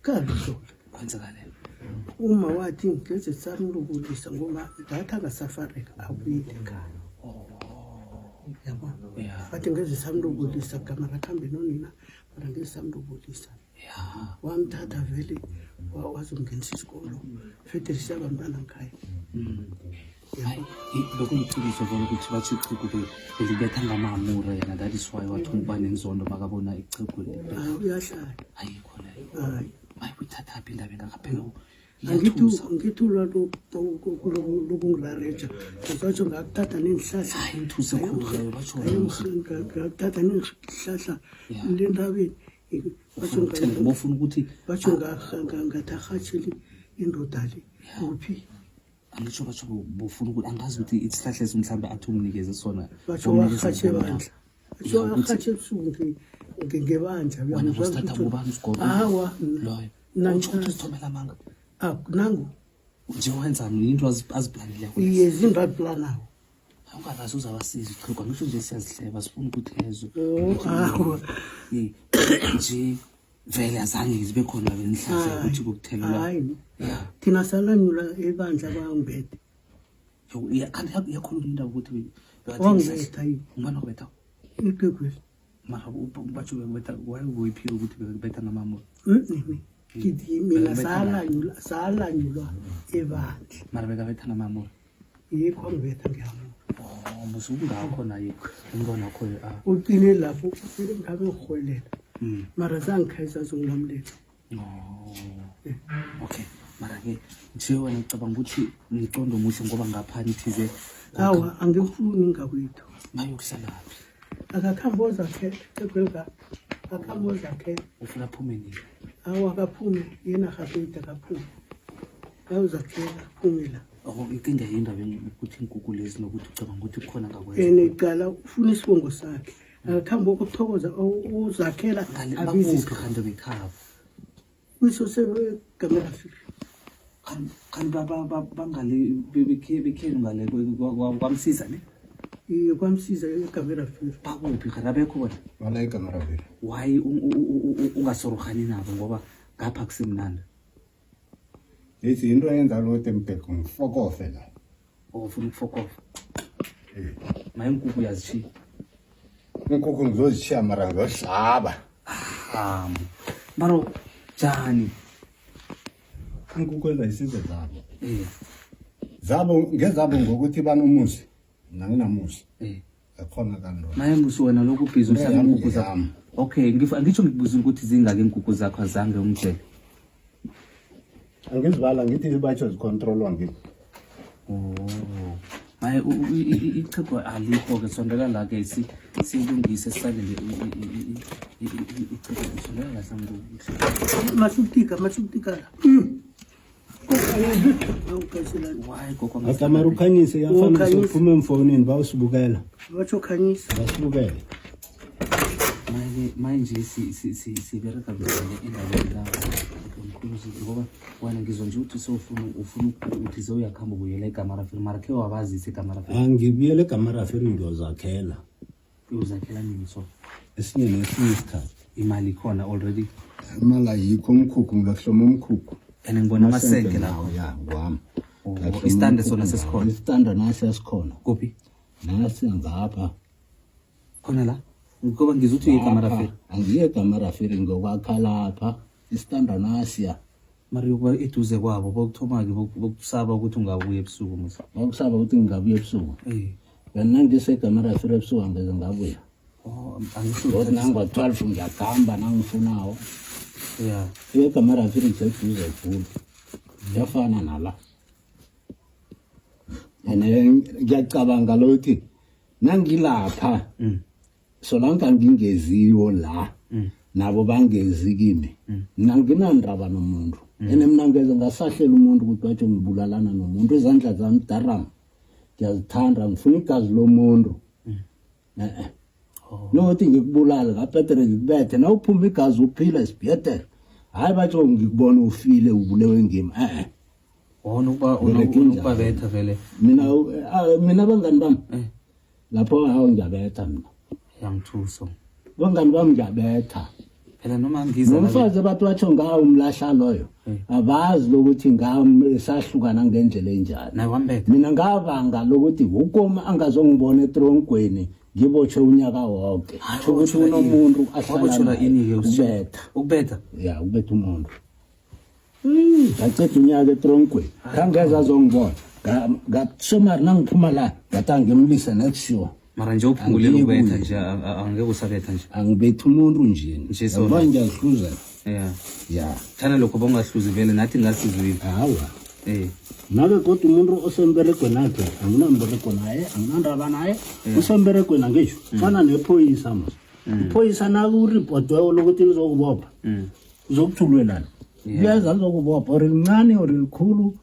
Kalutho. Kwenzakaleni? Uma wathi ngeze samlobolisa ngoba datha ngasafareka abuyile ekhaya. Yabo. Wathi ngeze samlobolisa gama lakhambe nonina mara ngeze samlobolisa. Wamthatha vele wazomngenisa isikolo. Fedele siyabantwana ngikhaya. Hayi, bekuliqiniso vele ukuthi bathi ichegu belibetha ngamamura yena, that is why wathoma ukuba nenzondo makabona ichegu. Hayi, uyahlala. Ayikho leyo. Hayi. Hayi, uyithathaphi indaba engakaphela? Angithi Iyathusa. Angithi ulwa lokungirareja ngizatsho ngakuthatha neenhlahla. Hayi, ngithuse khulu leyo, batsho. Ngakuthatha neenhlahla lentabeni, batsho. Ufuna ukuthenga, bofuna ukuthi Batsho ngathi arhatshele indoda le kuphi. Angitsho, batsho bofuna ukuthi, angazi ukuthi isihlahla esi mhlawumbe athi umnikeze sona. Batsho Bomnikeza warhatshe ngobani? bandla, batsho arhatshe ebusuku ngebandla. Wena wasithatha ngubani usigodo? Awa. Loyo Mna utsho ukuthi ngithatha. uzithomela amanga. Ah, nangu. Nje wenzani into aziplanileko? Iye, zinto aziplanako. Awungakazi uzabasiza ichegu, angisho nje siyazihleba, sifuna ukuthi ezwe. Oh, awa. Eh, nje vele azange zibe khona benhlahla ukuthi kokuthelelwa. Hayi, thina salanyula ebandla bangibethe. Kanti iyakhuluma indaba ukuthi Wangibetha yini? Ungubani wakubetha? Iqegweli. Mara batsho bekubetha, wayekuyiphiwe ukuthi bekubetha ngamamura? Ngithi mina salanyulwa, salanyulwa ebandla. Mara bekabetha ngamamura? Yikho angibetha ngiyamura. Oh, musu kungakho naye umntwana wakho ah. Uqine lapho vele ngabe ngirholela, mara zangikhayisa zongilamulela. Oh. Okay. Mara ke nje wena ucabanga ukuthi umcondo omuhle ngoba ngapha nithize? Awa, angifuni ngakwethu. Mayokuhlalaphi? Akakhambe ozakhela egwelka, akhambe ozakhela. Ufuna aphume nini? Awa, akaphume yena rhapedi, akaphume ayozakhela, aphume la. Oh, inkinga yindaba ukuthi inkukhu lezi nokuthi ucabanga ukuthi kukhona ngakwenza. Yena iqala ufuna isibongo sakhe, akakhambe okuthokoza uzakhela. Ngale abize. Bakuphi kanti bekhabo? Kuso segamela fika. Kanti bangale bekhenu ngale kwamsiza ne? Iye, kwamsiza egamela fika. Bakuphi kanti, abekho bona? Bala ekameraville. Why ungasorogani nabo, ngoba ngapha kusemnandi? Ithi into eyenza lo tembheko ngifokofe la. Oh, ufuna ukufokofa? Maye, inkukhu uyazishiya? Inkukhu ngizozishiya, mara ngizohlaba. Hamu maro njani? Inkukhu ezayisizo zabo. Zabo ngezabo ngokuthi banomuzi, mina nginamuzi. Akhona kanto. Maye musi, wena lokhu ubhizi uhlaba Yami inkukhu zakho. ngeyami. Okay, angitsho ngikubuzile ukuthi zingaki iinkukhu zakho, azange ungitshele. Angizibala, ngithi batsho zicontrolwa ngimi. Oh. Maye ichegu alikho-ke, sondela la-ke silungise sisalele ichegu, sondela la hlangu. Masukutika, masukutika la. Awukaselani. Why gogo? Akamara ukhanyise yafana. Ukhanyise. Sophuma emfonini bawusibukela. Batsho khanyisa. Basibukele. Manje manje sibereka vele endaweni la mkhulu, ngoba wena ngizwa nje ukuthi sewufuna ufuna uthi sewuyakuhamba ubuyela egamarafini, mara khe wabazisa egamarafini? Angibuyele ekamarafini, ngiyozakhela. Uyozakhela nini so? Esinye nesinye isikhathi. Imali ikhona already? Imali ayikho, umkhukhu ngiyahloma umkhukhu. And ngibona amasenke lapho. Ya, ngwami. Oh, Ngiyahloma isitanda umkhukhu sona ngawo. sesikhona? Isitanda nasi esikhona. Kuphi? Nasi ngapha. Khona la, ngoba ngizwa ukuthi uye egamarafini. Lapha. Angiye ekamarafini, ngiyokwakha lapha isitanda nasiya. Mara yokuba eduze kwabo bokuthoma-ke bokusaba ukuthi ungabuya ebusuku musa. Bakusaba ukuthi ngingabuya ebusuku? Eh. Kanti nangisegamarafini ebusuku angeze ngabuya. Oh, angisho. Ngokuthi nango-12 ngiyakuhamba nangifunawo. Ekamarafini kuseduze khulu, kuyafana nala, and ngiyacabanga lokuthi nangilapha solanke angingeziyo la, nabo bangezi kimi. Mina nginandaba nomuntu, ene mina ngeze ngasahlela umuntu ukuthi batsho ngibulalana nomuntu. Izandla zami daram ngiyazithanda, ngifuna igazi lomuntu, e-e. Nokuthi ngikubulale ngapetere, ngikubethe nawuphuma igazi uphila isibhetere, hayi batsho ngikubona ufile ubulewe ngimi, e-e. Oh, nokuba Ngiberega injalo. Unokubabetha vele? Mina, ah, mina abangani bami lapho, hawu, ngiyabetha mina. Yangithuso. Bangani bami ngiyabetha. Phela noma ngiza Nomfazi abantu batsho ngawo umlahla loyo. Abazi lokuthi ngami sahlukana ngendlela enjani. Naye wambetha. Mina ngabanga lokuthi ukoma angazongibona etronkweni ngibotshwe unyaka wonke. Hayi, Ukuthi wabotshelwa ini? unomuntu ahlala Wabotshelwa naye. ini-ke usitshela? Ukubetha. Ukubetha. Ya, ukubetha umuntu. Ngaceda unyaka etronkweni. Khangeza azongibona. Ngasomari nangiphuma la ngathi angimlise next sure. Mara nje uphungulile Angeke ukubetha uye. nje angeke usabetha nje. Angibethi umuntu nje. Nje so- Yabona ngiyazihluza. Yeah. Ya. Thana lokho bongahluzi vele nathi ngasizwile. Hawa. Eh. Nabe kodwa umuntu osemberegweni akhe anginamberego naye anginandaba naye usemberegweni angisho fana nephoyisa mos iphoyisa nakuripotweko lokuthi lizokubopha uzokuthulwelana liyeza lizokubopha or lincane or likhulu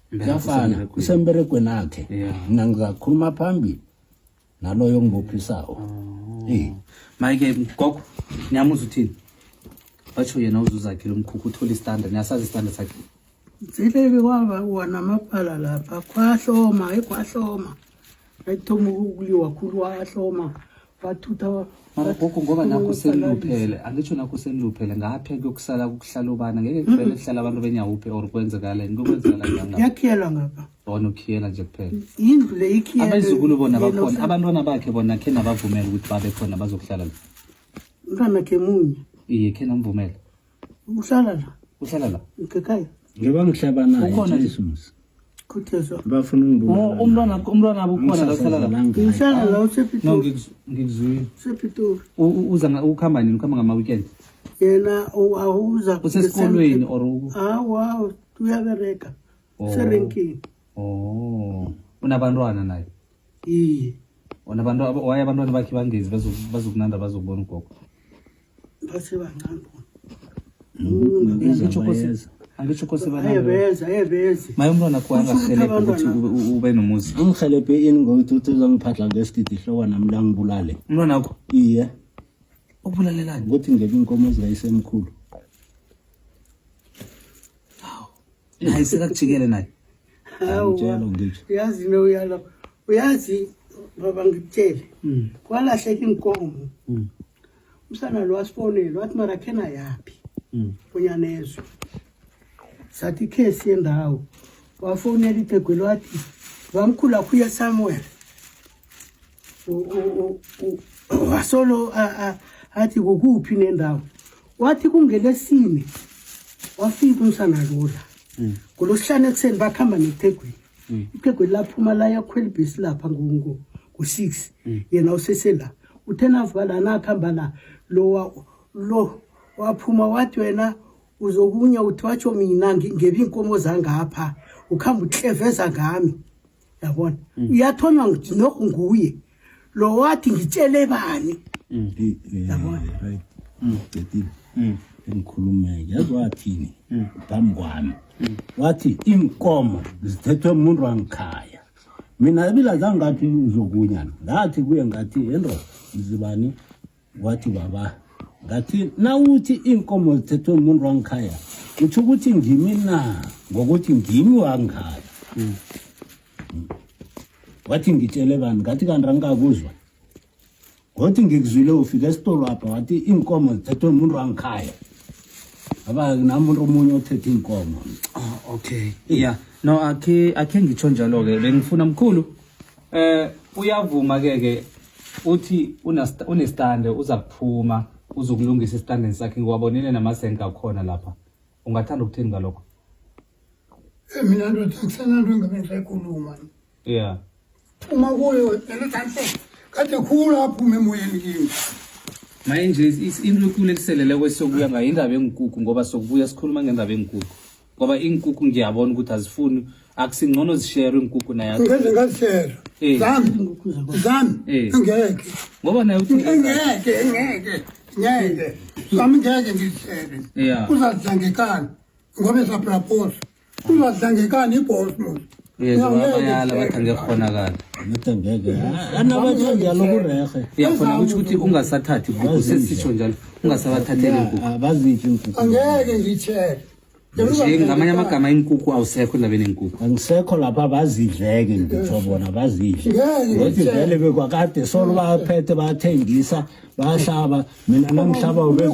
kuyafana usemberegweni akhe Yeah. mina ngizakhuluma phambili naloyo ongibophisawo Eh. Mike gogo niyamuzwa uthini? Batsho yena uzuzakhile umkhukhu uthola istandard. Niyasazi istandard sakhe. Zilebe kwaba wanamapala lapha kwahloma ekwahloma ayithoma ukuliwa khulu wahloma wathutha. Mara gogo ngoba nakho seniluphele, angitsho nakho seniluphele ngapha kuyokusala kuhlala ubana ngeke kuvele kuhlala abantu benyawuphe or kwenzakaleni kuyokwenzakala njani ngapha? Yakhiyelwa ngapha. Bona ukhiyela nje kuphela. Indlu le ikhiyelwe. Abazukulu bona bakhona, abantwana bakhe bona khe nabavumela ukuthi babe khona bazokuhlala la. Umntwana khe munye. Iye khe namvumela. Uhlala la. Uhlala la. Ngekhaya. Ngiba ngihlaba naye Ukhona nje? Jesu mos. Khuthezwa. Bafuna Oh, ungibulala. umntwana abo ukhona la uhlala la. Uhlala la No usePitori. ngikuzwile. Usepitori. Uza ukhamba nini? Ukhamba ngama weekend? Yena awuza Usesikolweni or Awa, uyabereka. Oh. Userenkini. Oh, unabantwana naye. Iye. Unabantu waye abantwana bakhe bangezi bazokunanda bazokubona ugogo. Basebancane bona. Angitsho kose angitsho kose banalo. Ayebeza, ayebeze. Maye umntwana akho angahelebha ukuthi Abantwana. ube nomuzi. Angihelebhe ini ngokuthi uthi uzongiphatha ngesigidi ihloko nami langibulale. Umntwana wakho Iye. ukubulalelani? Ukuthi ngebe inkomo zikayisemkhulu. Naye sekakujikele naye. Ngitshela ngitsho. Uyazi lo uyalo. Uyazi baba ngikutshele. Kwalahleka inkomo. Umsana lo wasifonela wathi mara khena yaphi? Kunyanezwe. Sathi khesi yendawo. Wafonela itegwelo wathi bamkhulu akhuya somewhere. Wasolo athi kukuphi nendawo. Wathi kungelesine. Wafika umsana lola. Ngolosihlanu ekuseni bakhamba nethegwini. Ithegwini laphuma layakhwela ibhesi lapha ngo-6 yena usesela. Uthe navuka la nakuhamba la lo lo waphuma wathi wena uzokunya uthi watsho mina ngebi inkomo zangapha ukhamba uhleveza ngami yabona uyathonywa nokho nguye lo wathi ngitshele bani. Yabona. Right. Qedile. Engikhulume yazi wathini phambi kwami. Wathi inkomo zithethwe umuntu wangikhaya. Mina ebila zange ngathi uzokunya. Ngathi kuye ngathi endo mzibani wathi baba ngathi nawuthi inkomo zithethwe umuntu wangikhaya utsho ukuthi ngimi na ngokuthi ngimi wangikhaya. Wathi ngitshele bani ngathi kanti angikakuzwa. Ngothi ngikuzwile ufika esitolo apha wathi iinkomo zithethwe umuntu wangikhaya. Aba namuntu omunye othethe iinkomo. Oh, okay. Yeah. No akhe ngitsho njalo ke bengifuna mkhulu. Uyavuma ke ke uthi unestande uza kuphuma uzokulungisa isitandeni sakhe ngiwabonile namasenke akhona lapha. Ungathanda ukuthini ngalokho? Mina ndoda ngisenanto engabe ngisayikhuluma. Yeah. Phuma kuyo lelo kade khulu aphume emoyeni kimi. Maye nje into ekulu ekuseleleko esiyokubuya ngayo indaba yenkukhu ngoba sokubuya sikhuluma ngendaba yenkukhu. Ngoba iinkukhu ngiyabona ukuthi azifuni akusingcono zishere iinkukhu naye. Ngeze ngazishera. Zami. Zami. Ngeke. Ngoba naye uthi ngeke ngeke ngeke. Zami ngeke ngizishere. Yeah. Uzadla ngekani ngoba esapropose. Uzadla ngekani iboss mos. Yezwa bayala bathi angeke kukhonakala. Bathi angeke. Anabatho njalo kurehe. Uyakhona ukuthi ukuthi ungasathathi inkukhu sesisho njalo ungasabathatheli inkukhu. Abazidli inkukhu. Angeke ngitshele. Nje ngamanye amagama iinkukhu awusekho endabeni yenkukhu. Angisekho lapha, bazidleke, ngitsho bona bazidle. Ngeke Ngothi ngitshele. vele bekwakade solo baphethe, bathengisa, bahlaba, mina nangihlaba ubeza.